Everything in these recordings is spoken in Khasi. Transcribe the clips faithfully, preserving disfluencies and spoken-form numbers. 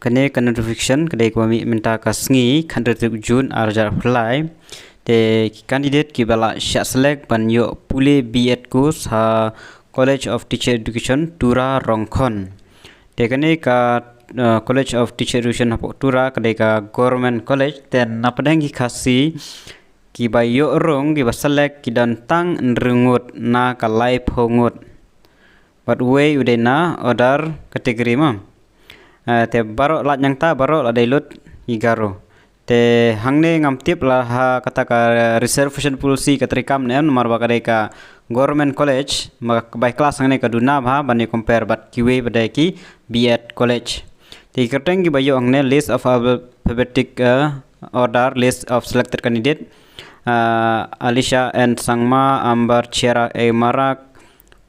Kane ka notification ka dei kaba mih mynta ka sngi khatar tarik June arhajar arphew lai. Te ki candidate kiba la shah select ban ïoh pule B.Ed course ha College of Teacher Education, Tura, Rongkhon. Te kane ka uh, College of Teacher Education hapoh Tura ka dei ka Government College. Te na pdeng ki Khasi kiba ïoh rung kiba select ki don tang hynriew ngut na ka laiphew ngut. Bad uwei u dei na other category mo. Uh, te baroh lad nyngta baroh la dei lut i Garo. Te hangne ngam tip la ha kata ka reservation policy ka treikam ne em, namar ba ka dei ka Government College, ma ka bai class hangne ka duna bha ban ïa compare bad kiwei ba dei ki B.Ed College. Te ki kyrteng kiba ïoh hangne: list of alphabetic uh, order, list of selected candidate: uh, Alicia N Sangma, Amber Chiara A Marak,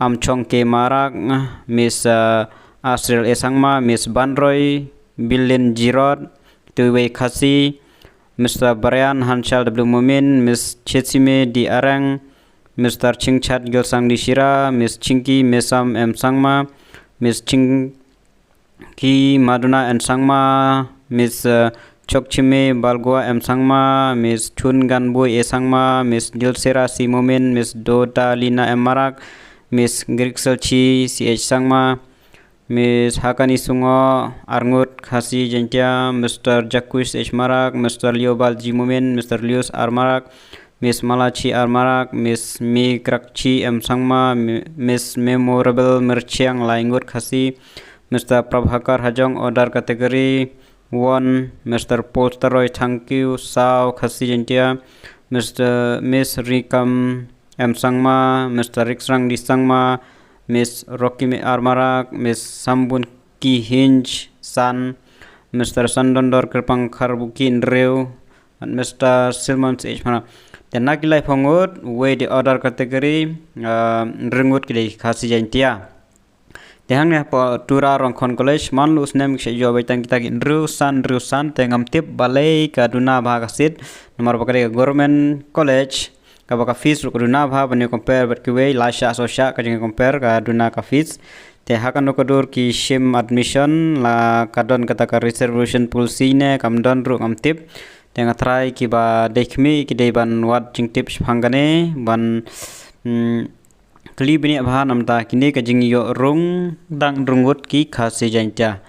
Amchong K Marak, Miss uh, Asriel A Sangma, Miss Banroi Bilin Jirot, Tuiwei Khasi, Mister Brian Hanshal W Momin, Miss Chetsime D Arang, Mister Chingchat Gilsang D Shira, Miss Chinki Mesam M Sangma, Miss Chingki Maduna N Sangma, Miss uh, Chokchime Balgua M Sangma, Miss Chun Ganboi A Sangma, Miss Dilsera C Momin, Miss Doda Lina M Marak, Miss Grixelchi C H Sangma, Miss Hakani Sungo, arngut Khasi Jaintia, Mister Jacques H Marak, Mister Leobal G Momin, Mister Lius R Marak, Miss Malachi R Marak, Miss Migrakchi M Sangma, Mi- Miss Memorable Merchiang, laingut Khasi, Mister Prabhakar Hajong, other category one, Mister Polsteroi Thangkiu, saw Khasi Jaintia, Mister Miss Rikam M Sangma, Mister Riksrang D Sangma, Miss Rokime R Marak, Miss Sambun Ki Hinj San, Mister Sandondor Kyrpang Kharbuki hynriew, and Mister Silman H Marak. Te na ki laiphew ngut, uwei dei other category, uh, hynriew ngut ki dei Khasi Jaintia. Te hangne hapoh Tura Rongkhon College man la u snem ki shah ïoh beit tang kita ki hynriew san hynriew san, te ngam tip balei ka duna bha ka seat, namar ba ka dei ka Government College kaba ka fees ruh ka duna bha ban ïa compare bad kiwei, lai shah saw shah ka jingïa compare ka duna ka fees. Te ha kano ka dur ki shim admission la ka don kata ka reservation policy ne kam don ruh ngam tip. Te nga trai kiba dei khmih ki dei ban wad jingtip shaphang kane ban mm, kylli bniah bha namar ba kine ka jingïoh rung dang hynriew ngut ki Khasi Jaintia.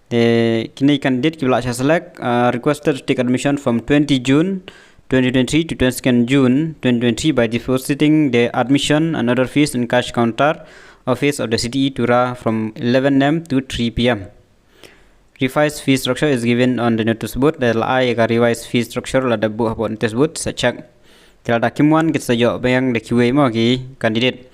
Te kine ki candidate kiba la shah select uh, requested to take admission from twenty June twenty twenty-three to twenty-second June twenty twenty-three by depositing the admission and other fees in cash counter office of the C T E Tura from eleven A M to three P M. Revised fee structure is given on the notice board. Da la ai ka revised fee structure la da buh hapoh notice board, sa check. Te lada kim wan ki sa ïoh biang da kiwei mo ki candidate.